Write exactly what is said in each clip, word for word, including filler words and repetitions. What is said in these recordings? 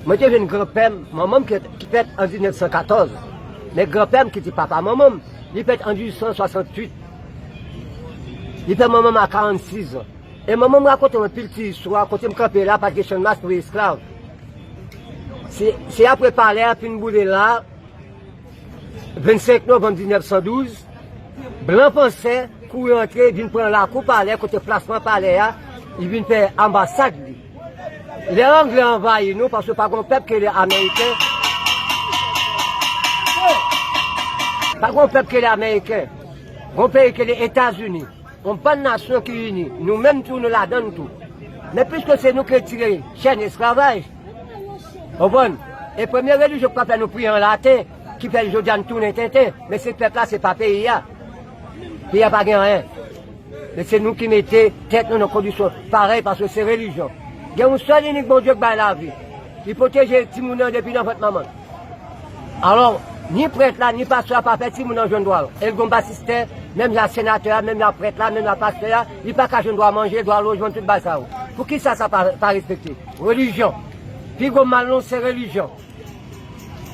Mwen te jwenn granpè m, manman m ki, ki fèt an diznèf san katòz. Men granpè m ki te papa manman m, li fèt an dizuit san swasanntuit. Li fè manman m a karannsis an. E manman m rakonte m anpil ti istwa, kote m kanpe la, pa t gen chanmas pou esklav. Se, se apre palè a fin boule la, vennsenk novanm diznèf san douz, blan fransè kouri antre, vin pran lakou palè, kote plasman palè a, li vin fè anbasad li. Lè anglè anvayi nou, paske pa gon pèp ki rele ameriken, pa gon pèp ki rele ameriken, gon peyi ki rele Etazini. Yon bann nasyon ki ini, nou menm tou, nou ladann tou. Men piske se nou ki retire chèn esklavaj, konprann? E premye relijyon ki pa fè nou priye an laten, ki fè jodi a nou tounen tenten. Men se pèp la, se pa peyi a. Peyi a pa gen anyen. Men se nou ki mete tèt nou nan kondisyon parèy, paske se relijyon. Gen yon sèl inik Bondye k bay lavi. Li pwoteje timoun nan depi nan vant manman l. Alò, ni prèt la, ni pastè a pa fè timoun nan jwenn dwa yo. E l gon batistè, menm jan senatè a, menm jan prèt la, menm jan pastè a, li pa ka jwenn dwa manje, dwa lojman, tout bagay sa yo. Poukisa sa pa, pa respekte? Relijyon. Pi gwo mal nou, se relijyon.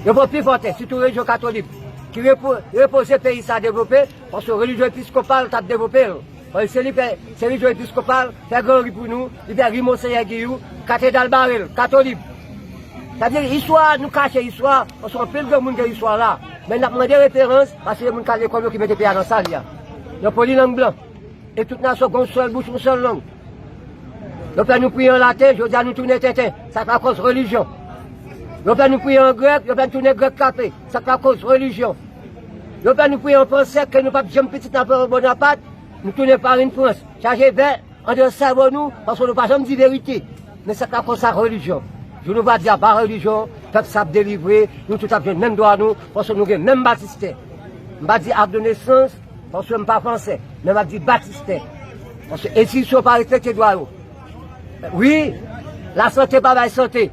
Yo pran pi fò tè, sitou relijyon katolik, ki repo-, repoze peyi sa devlope, paske relijyon episkopal t ap devlope l. Paske se li fè, se relijyon episkopal, fè gran ri pou nou, li fè ri Monseyè Giyou, katedral bare l, katolik. Sa vle di, istwa, nou kache istwa, paske anpil granmoun gen istwa la. Men n ap mande referans, paske se moun k al lekòl yo ki mete peyi a nan sa l ye a. Yo poli lang blan. E tout nasyon gon sèl bouch, yon sèl lang. Yo fè nou priye an laten, jodi a nou tounen tenten. Sa k lakòz relijyon. Yo fè nou priye an grèk, yo fè nou tounen grèk kafe. Sa k lakòz relijyon. Yo fè nou priye an fransè, ke nou p ap janm pitit Napoleyon Bonaparte, nou tounen farin Frans. Chaje vè andedan sèvo nou, paske nou pa janm di verite. Men sa k lakòz sa relijyon. Jou nou va di a pa relijyon, pèp sa ap delivre, nou tout ap jwenn menm dwa nou, paske nou gen menm batistè. M pa di ak de nesans, paske m pa fransè, men m ap di batistè. Paske enstitisyon pa respekte dwa yo. Wi, lasante pa bay sante.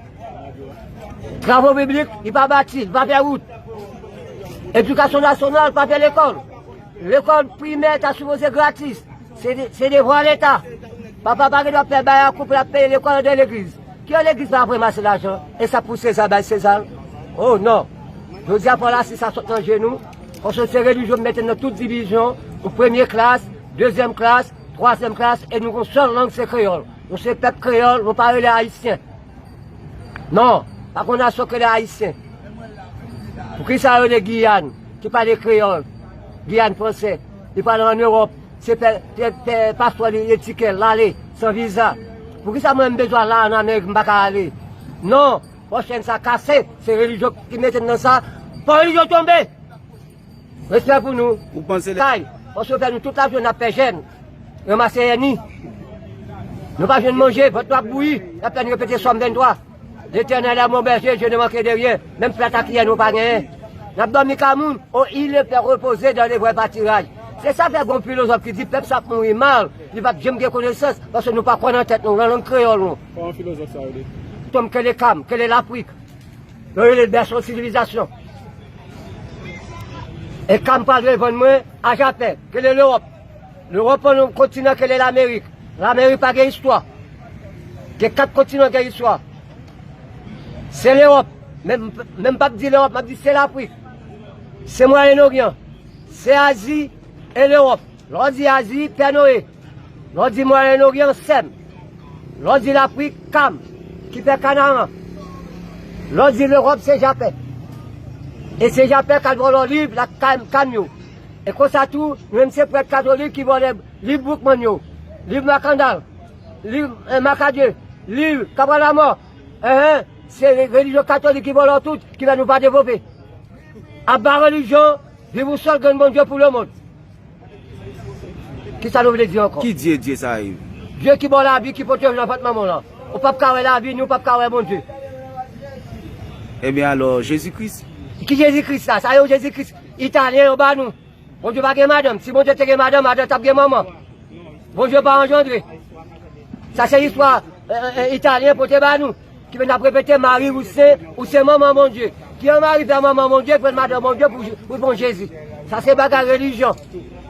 Travo piblik, li pa bati, li pa fè wout. Edikasyon nasyonal pa fè lekòl. Lekòl primè ta sipoze gratis. Se de-, se devwa Leta. Papa pa gen dwa fè bayakou pou l ap peye lekòl anndan legliz. Ki yon legliz pa ranmase lajan? E sa pou Seza bay Seza? Oh non. Jodi a fò lasi sa sot nan je nou. Paske se relijyon mete nan tout divizyon. Ou premye klas, dezyèm klas, twazyèm klas, e nou gon sèl lang se kreyòl. Nou se pèp kreyòl, nou pa rele ayisyen. Non, pa gon nasyon ki rele ayisyen. Poukisa yo rele Giyàn, ki pale kreyòl, Giyàn fransè, li pale ann Ewòp, se fè, fè, fè paspò li etike l, l ale, san viza. Poukisa mwen m bezwen al la ann Amerik, m pa ka ale? Non, fò chèn sa kase, se relijyon ki mete n nan sa, fò relijyon tonbe! Respè pou nou. Ou panse le- Kay, paske yo fè nou tout lajounen n ap fè jèn, ranmase èni. Nou pa jwenn manje, vant nou ap bouyi, n ap fè nou repete Sòm venntwa. L'Éternel est mon berger, je ne manquerai de rien. Menm plat a kiyè nou pa genyen. N ap dòmi kay moun, oh, il les fait reposer dans les verts pâturages. Se sa fè gon filozòf ki di pèp sa ap mouri mal, li p ap janm gen konesans, paske nou pa kwè nan tèt nou, nan lang kreyòl nou. Kòman filozòf sa yo di? Tom, kele Kam, kele Lafrik. Yo rele l bèso sivilizasyon. E Kam pral revann mwen a Japè, kele Lewòp. Lewòp an yon kontinan kele Lamerik. Lamerik pa gen istwa. Gen kat kontinan gen istwa. Se Lewòp. Men, men m p ap di Lewòp, m ap di se Lafrik. Se Mwayen Oryan. Se Azi e Lewòp. Lè w di Azi, Pè Noye. Lè w di Mwayen Oryan, Sèm. Lè w di Lafrik, Kam, ki fè Kanaran. Lè w di Lewòp, se Japè. E se Japè k al vòlò liv la Kam, Kam yo. E konsa tou, nou menm se prèt katolik ki vòlè liv Boukman yo, liv Makandal, liv, eh, Makadye, liv Kabralamò. Enhen, se relijyon katolik ki vòlò tout, ki fè nou pa devlope. Aba relijyon, viv yon sèl grenn Bondye pou lemonn. Kisa nou vle di ankò? Ki Dye, Dye sa ye? Dye ki ba w lavi, ki pote w nan vant manman w lan. Ou p ap ka wè lavi, ni w p ap ka wè Bondye. Ebyen alò, Jezi Kris? Ki Jezi Kris la? Sa yo Jezi Kris italyen yo ba nou. Bondye pa gen madanm. Si Bondye te gen madanm, madanm t ap gen manman. Bondye pa anjandre. Sa se istwa, eh, eh, eh, italyen pote ba nou. Ki vin ap repete, Mari ou se, ou se manman Bondye. Ki yon mari fè manman Bondye, pran madanm Bondye pou, pou bon Jezi. Sa se bagay relijyon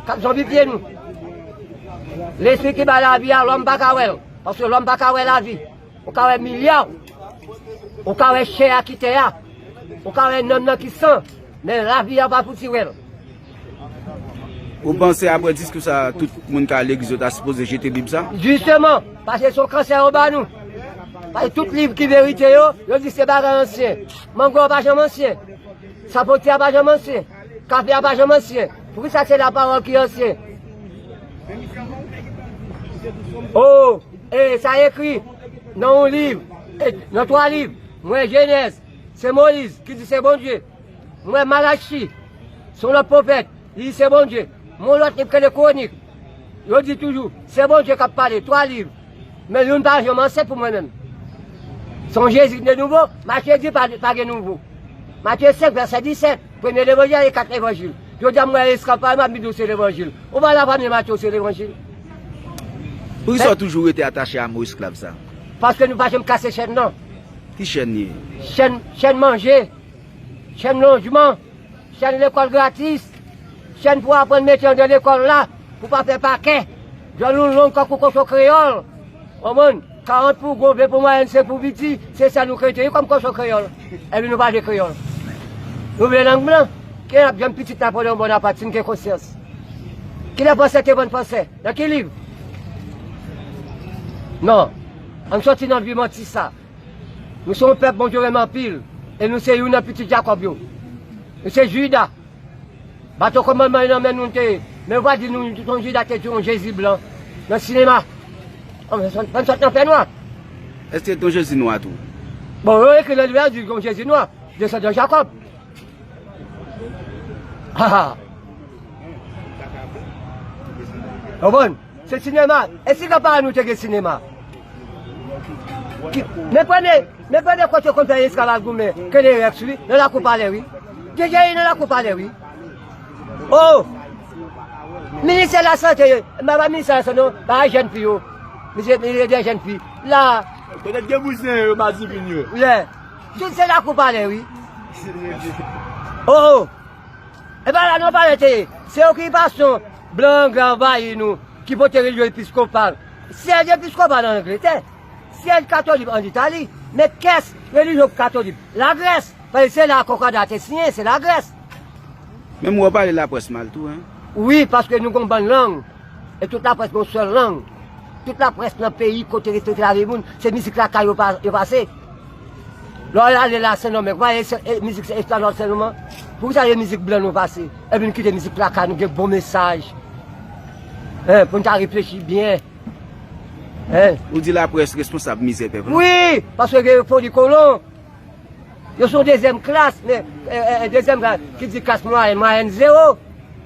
k ap zonbifye nou. Lespri ki bay lavi a, lòm pa ka wè l, paske lòm pa ka wè lavi. Ou ka wè milya, Ou ka wè chè a ki tè a. Ou ka wè nanm nan ki san. Men lavi a pa pou ti wè l. Ou panse apre diskou sa, tout moun k al legliz yo ta sipoze jete Bib sa? Jisteman, paske se yon kansè yo ba nou. Paske tout liv ki verite yo, yo di se bagay ansyen. Mango a pa janm ansyen. Sapoti a pa janm ansyen. Kafe a pa janm ansyen. Poukisa se lapawòl ki ansyen? O, e sa ekri nan yon liv, e, nan twa liv, mwen Jenèz, se Moyiz ki di se Bondye. M wè Malachi, se yon lòt pwofèt, li di se Bondye. M wè yon lòt liv ki rele Kwonik, yo di toujou se Bondye k ap pale, twa liv. Men youn pa janm ansyen pou mwen menm. Se yon Jezi ki te nouvo, Matye di pa, pa gen nouvo. Matye senk vèsè disèt, premye levanjil e kat levanjil. Jodi a m wè esklav pa m ap di w se levanjil. Ou pa la premye Matye w se levanjil. Poukisa w toujou rete atache a mo esklav sa? Paske nou pa janm kase chèn nan. Ki chèn ye? Chèn, chèn manje. Chèn lojman, chèn lekòl gratis, chèn pou aprann mete anndan lekòl la, pou pa fè pakè. Djòl nou long tankou kochon kreyòl. Konprann? Karant pou gwo, ven pou mwayèn, senk pou piti, se sa nou kreye kòm kochon kreyòl. Epi nou pa vle kreyòl. Nou vle lang blan. Kilè n ap jwenn pitit Napoleyon Bonaparte si n gen konsyans? Kilè fransè te vann fransè? Nan ki liv? Non. Ann sòti nan vi manti sa. Nou se yon pèp Bondye renmen anpil, e nou se youn nan pitit Jakòb yo. Nou se Jida. Bato kòmandman yo nan men nou te ye. Men yo pa di nou se yon Jida te di yon Jezi blan nan sinema. Ann sòt nan fènwa. Èske te yon Jezi nwa tou? Bon, yo ekri nan Liv la, yo di yon Jezi nwa, desandan Jakòb. Ha ha. Konprann? Se sinema. E si granparan nou te gen sinema? Men premye, men premye kote yo konn fè esklav al goumen, Kennerèks wi, nan lakou palè wi. Deja ye nan lakou palè wi. O! Ministè lasante, m pa ministè lasante non, bagay jèn fi yo. Misye, misye de jèn fi. La. Petèt gen bouzen yo, mazipin yo. Yeah. Tout se lakou palè wi. O! O! E pa la non palè te ye. Se okipasyon blan anglè anvayi nou ki pote relijyon episkopal. Syèj episkopal an Angletè, syèj katolik an Itali, men kès relijyon katolik Lagrès, paske se la konkòda te siyen, se Lagrès. Men m wè w pale laprès mal tou, en. Wi, paske nou gon bann lang. E tout laprès gen yon sèl lang. Tout laprès nan peyi kote rete lave moun, se mizik lakay yo pa, yo pase. Lè w ale la Sendomeng, pa e, e mizik se estandard sèlman? Poukisa se mizik blan nou pase? Epi n kite mizik lakay nou gen bon mesaj. Hein, pou n ta reflechi byen. Hein? Ou di laprès responsab mizè pèp lan? Wi, paske gen foli kolon. Yo se yon dezyèm klas, men, e, e, e, dezyèm klas, ki di klas mwayèn, mwayèn zewo,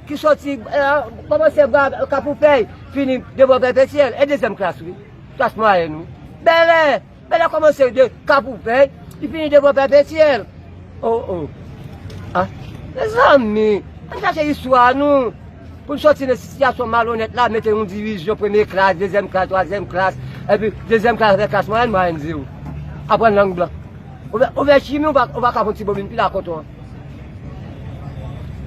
ki soti, e, kòmanse bwa Kapoupèy, fini Devò Pèpetyèl, e dezyèm klas, wi. Klas mwayèn, wi. Bèlè, Bèlè kòmanse de Kapoupèy, li fini Devò Pèpetyèl. O, o. A, mezanmi, ann chache istwa nou. Pou n sòti nan sitiyasyon malonèt la, mete yon divizyon, premye klas, dezyèm klas, twazyèm klas, epi dezyèm klas avèk klas mwayèn, mwayèn zewo. Aprann lang blan. Ou fè, ou fè chimi, ou pa, ou pa ka fè yon ti bobin pil a koton an.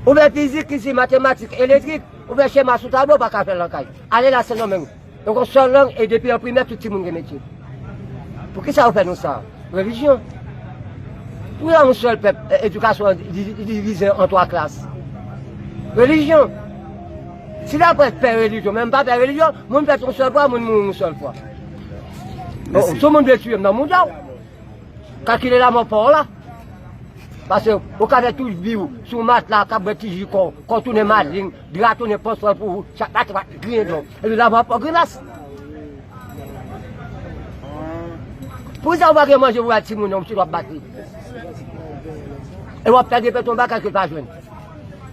Ou fè fizik, isit, matematik, elektrik, ou fè chema sou tablo, ou pa ka fè l nan kay. Ale la Sendomeng. Donk, yon sèl lang, e depi an primè, tout timoun gen metye. Poukisa yo fè nou sa? Relijyon. Pou yon sèl pèp, e, edikasyon an di-, di-, divize an twa klas. Relijyon. Si laprès pè relijyon, men m pa pè relijyon, moun fèt yon sèl fwa, moun mouri yon sèl fwa. O, o, si yon moun vle tiye m nan mouda w. Kalkile lamò pa w la. Paske ou ka fè tout vi w sou matla k ap bwè ti ji kò w, kò w tounen maleng, dra tounen panswèl pou ou, chak maten w ap griyen dlo. Epi lamò ap fè w grimas. Poukisa ou pa gen manje pou bay timoun nan, ou pitit w ap bat li? E w ap fè repete yon bagay ke l pa jwenn.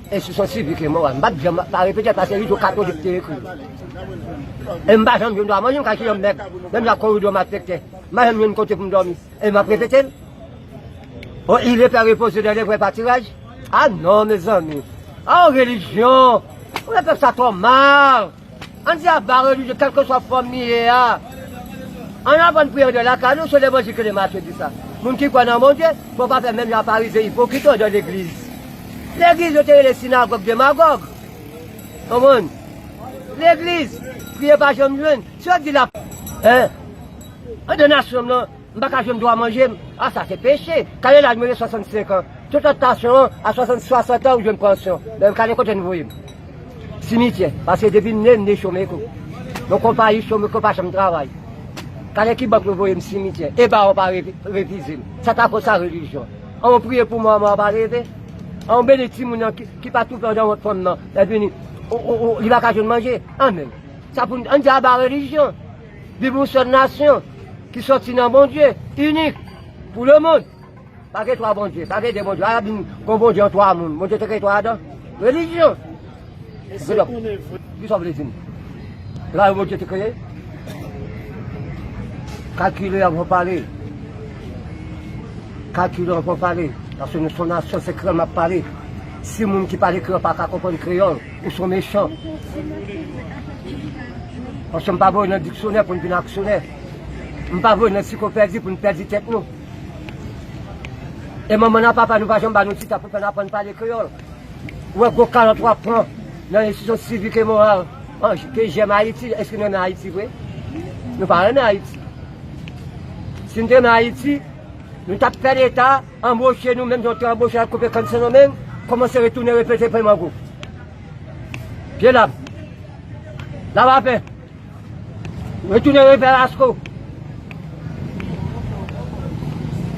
Enstriksyon sivik e moral. M p ap janm pa repete l paske li tou katolik te ekri l. E m pa janm jwenn dwa manje, m ka kite yon nèg, menm jan koridò m ap fèk tè. M pa janm jwenn kote pou m dòmi. E m ap repete l. Oh, il est fait reposer dans les vrais pâturages. Ah non, mezanmi. Ah, relijyon. Ou fè pèp sa twò mal. Ann di aba relijyon, kèlkeswa fòm li ye a. Ann aprann priye anndan lakay nou, se levanjil ke le Matye di sa. Moun ki kwè nan Bondye, fò w pa fè menm jan a Farizyen ipokrit yo anndan legliz. Legliz yo te rele sinagòg demagòg. Konprann? Legliz, priye pa janm jwenn. Si yo di la, hein? Anndan nasyon m nan, M pa ka jwenn dwa manje m. A, sa se peche. Gade laj mwen, swasannsenk an. Tout tantasyon an, a swasant, swasant an, ou jwenn pansyon. Men gade kote n voye m. Simityè. Paske depi m ne, m ne chome kou. Yon konpayi chome kou pa janm travay. Gade ki bank nou voye m simityè. E ba ou pa re-, refize m. Sa ta koz sa relijyon. An ou priye pou mò, mò pa leve. An ou beni timoun nan ki, ki pa toufe andan wont fanm nan. Lè vini, ou, ou, ou, li pa ka jwenn manje. Anmèn. Sa pou n, ann di aba relijyon. Viv yon sèl nasyon ki sòti nan Bondye, inik pou lemonn. Pa gen twa Bondye, pa gen de Bondye. A, vin gon Bondye an twa moun. Bondye te kreye twa adan. Relijyon. Gade, kisa w vle di m? Se pa yon Bondye te kreye? Kalkile anvan w pale. Kalkile anvan w pale. Paske nou se yon nasyon, se kreyòl m ap pale. Si moun ki pale kreyòl pa ka konprann kreyòl, ou se yon mechan. Paske m pa voye nan diksyonè pou n vin aksyonè. M pa voye nan ansiklopedi pou n pèdi tèt nou. E manman n ak papa nou pa janm ba nou ti tan pou fè n aprann pale kreyòl. Ou wè gwo kalòt w ap pran nan enstitisyon sivik e moral an, ke jèm Ayiti, èske nou renmen Ayiti vre? Nou pa renmen Ayiti. Si n te renmen Ayiti, nou t ap fè Leta anboche nou, menm jan yo te anboche al koupe kann Sendomeng, kòmanse retounen repete pèman gwo. Pye lab. Lab apè. Retounen vè Lasco.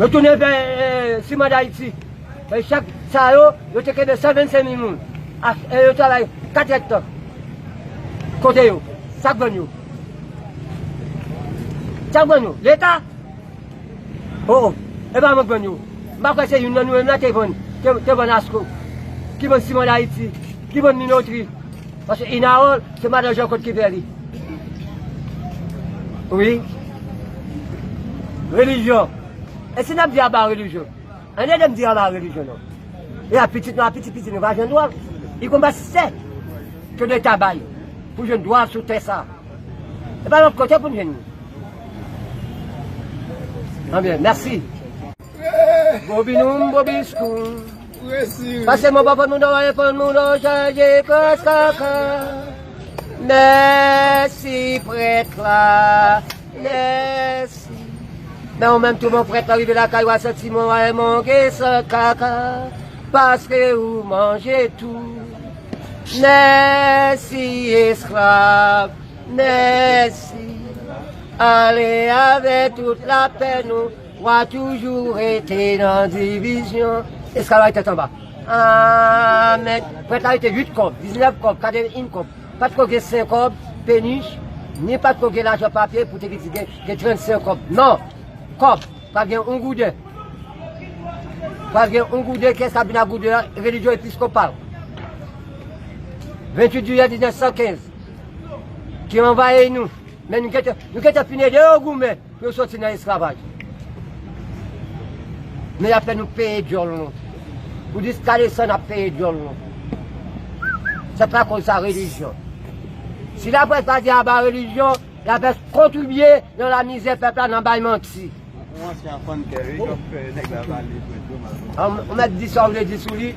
Retounen vè, eh, Siman Dayiti. E chak sa yo, yo te kenbe san vennsenk mil moun. A, e yo travay kat èdtan. Kote yo? Sa k vann yo? Sa k vann yo? Leta? O, o. E pa mwen k vann yo. M pa kwè se youn nan nou menm la te vann, te, te vann Lasco. Ki vann Siman Dayiti. Ki vann Minotri. Paske Inawòl, se madan Jean Claude ki fè li. Wi. Relijyon. E si n ap di aba relijyon? Ann ede m di aba relijyon non. E a pitit nou, a pitit pitit nou pa jwenn dwa. Li konn pa sè ke Leta bay pou jwenn dwa sou tè sa. E pa lòt kote pou n jwenn li. Anbyen, mèsi. Bobi nou, bobi skou. Pase mwen pa fòn moun, mwen fòn moun, mwen chaje kras kaka. Mèsi prèt la, mèsi. Men ou menm tou bon prèt la rive lakay ou a santi mwen wè manje san kaka. Paske ou manje tou. Mèsi esklav, mèsi. Ale avè tout lapè nou. W a toujou rete nan divizyon. Esklav la tèt anba. Amèn. Prèt la rete uit kòb, diznèf kòb, katrevenn kòb. Pa t ko gen senk kòb, penich, ni pa t ko gen lajan papye pou te vin di gen, gen trannsenk kòb. Non. Kòb. Pral gen yon gouden. Pral gen yon gouden, kiyès k ap vin ak gouden an? Relijyon episkopal. Venntuit jiyè diznèf san kenz. Ki anvayi nou. Men nou gentan, nou gentan fin ede yo goumen. Pou yo soti nan esklavaj. Men y ap fè nou peye dyòl nou. Pou jiska desann ap peye dyòl nou. Se pa koz sa relijyon. Si laprès pa di aba relijyon, laprès kontribye nan lamizè pèp la nan bay manti. Yon ansyen afannkè, wi, k ap fè nèg la pale pou entwo mal. An, ou mèt di sa w vle di sou li,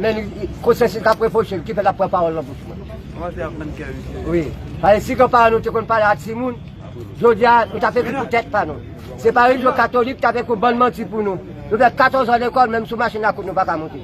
men konsyans li k ap repwoche l, ki fè l ap pran pawòl nan bouch mwen. Yon ansyen afannkè, wi. Wi. Paske si granparan nou te konn pale a timoun, jodi a, nou t ap ekri pou tèt pa nou. Se pa relijyon katolik t ap ekri yon bann manti pou nou. Nou fè katòz an lekòl, menm sou machin lakout nou pa ka monte.